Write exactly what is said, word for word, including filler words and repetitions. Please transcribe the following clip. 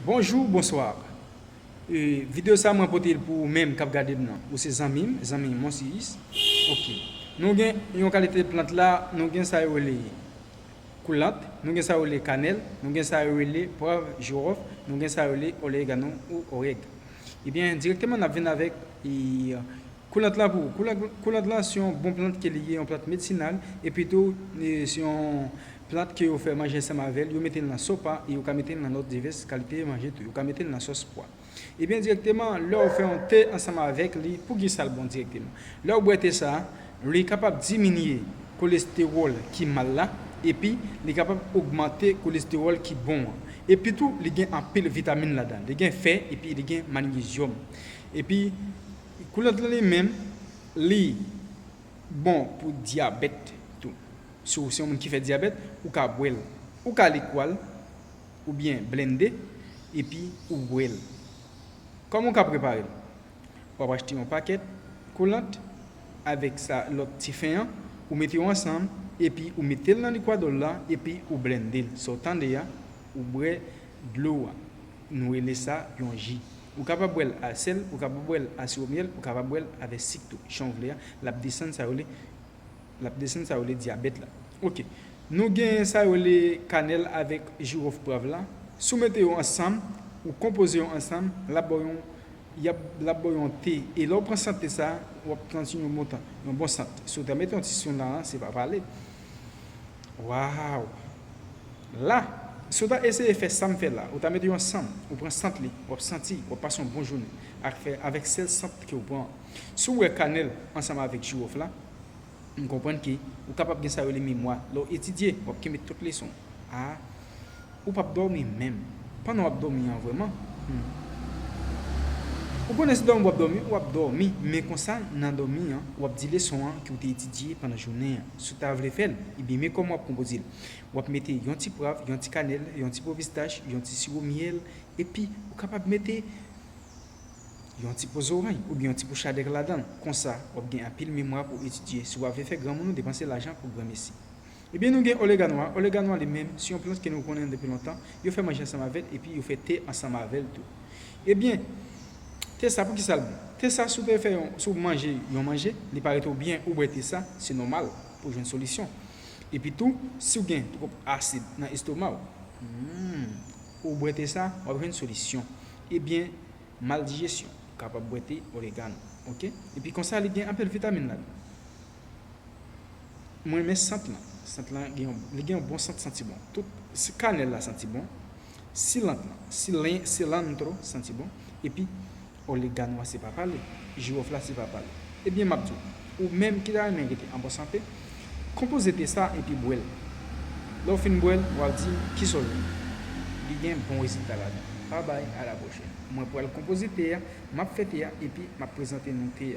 Bonjou, bonswa. E, videyo sa mwen pote l pou ou menm k ap gade m nan. Ou se zanmi m, zanmi Monsiris. Ok. Nou gen yon kalite plant la, nou gen sa yo rele koulant, nou gen sa yo rele kanèl, nou gen sa yo rele pwav, jiwòf, nou gen sa yo rele oregano ou orèg. Ebyen, dirèkteman n ap vin avèk, e, koulant la pou ou. Koulant, koulant la se yon bon plant ke li ye, yon plant medisinal, epi tou, e, se yon plant ke yo fè manje ansanm avè l, yo mete l nan sopa, e yo ka mete l nan lòt divès kalite manje tou. Yo ka mete l nan sòs pwa. Ebyen, dirèkteman, lè w fè yon te ansanm avèk li, poukisa l bon dirèkteman? Lè w bwè te sa, li kapab diminye kolestewòl ki mal la, epi li kapab ogmante kolestewòl ki bon an. Epi tou, li gen anpil vitamin ladan l. Li gen fè, epi li gen manyezyòm. Epi, koulant lan li menm, li bon pou dyabèt tou. Si w se yon moun ki fè dyabèt, ou ka bwè l. Ou ka likwa l, oubyen blende, epi ou bwè l. Kòman w ka prepare l? W ap achte yon pakèt koulant avèk sa lòt ti fen an, ou mete yo ansanm, epi ou mete l nan likwadòl la, epi ou blende l. Sa w tande a, ou bwè dlo a. Nou rele sa yon ji. Ou kapab bwè l a sèl, ou kapab bwè l a siwo myèl, ou kapab bwè l avèk sik tou. Jan w vle a, l ap desann sa yo rele, l ap desann sa yo rele dyabèt la. Ok. Nou gen sa yo rele kanèl avèk jiwòf pwav la. Si w mete yo ansanm, ou konpoze yo ansanm, l ap ba w yon, y ap, l ap ba w yon te. E lè w pran sant te sa, w ap santi yon bon tan, yon bon sant. Si w ta mete yon ti siwon nan, se pa pale. Waw! La, si w ta eseye fè sa m fè la, ou ta mete yo ansanm, ou pran sant li, w ap santi, w ap pase yon bon jounen ak fè, avèk sèl sant ke w pran. Si w bwè kanèl ansanm avèk jiwòf la, m konprann ke ou kapab gen sa yo rele memwa. Lè w etidye, w ap kenbe tout leson. A, ou p ap dòmi menm. Pandan w ap dòmi an vrèman, hmm. Ou konnen se dòmi w ap dòmi, w ap dòmi, men konsa nan dòmi an, w ap di leson an ke w te etidye pandan jounen an. Si w ta vle fè l, ebyen men kòman w ap konpoze l. W ap mete yon ti pwav, yon ti kanèl, yon ti po pistach, yon ti siwo myèl, epi ou kapab mete yon ti po zoranj oubyen yon ti po chadèk ladan l. Konsa, w ap gen anpil memwa pou etidye. Si w ap vle fè granmoun ou depanse lajan pou granmesi. Ebyen, nou gen olegano a. Olegano a li menm, se yon plant ke nou konnen depi lontan. Yo fè manje ansanm avè l, epi yo fè te ansanm avè l tou. Ebyen, te sa, poukisa l bon? Te sa, si w te fè yon, si w manje yon manje, li parèt ou byen, ou bwè te sa, se nòmal pou w jwenn solisyon. Epi tou, si w gen twòp asid nan estoma w, hmm, ou bwè te sa, w ap jwenn solisyon. Ebyen, maldijesyon, ou kapab bwè te oregano. Ok? Epi konsa, li gen anpil vitamin ladan. Mwen renmen sant lan. Sant lan gen yon, li gen yon bon sant, santi bon. Tout, si kanèl la santi bon, silant lan, silen, cilantro santi bon, epi oregano a se pa pale, jiwòf la se pa pale. Ebyen, m ap di w, ou menm ki ta renmen rete an bon sante, konpoze te sa epi bwè l. Lè w fin bwè l, w ap di m kisa w jwenn. Li gen bon rezilta ladan. Babay, a la pwochèn. Mwen pral konpoze te a, m ap fè te a, epi m ap prezante nou te a.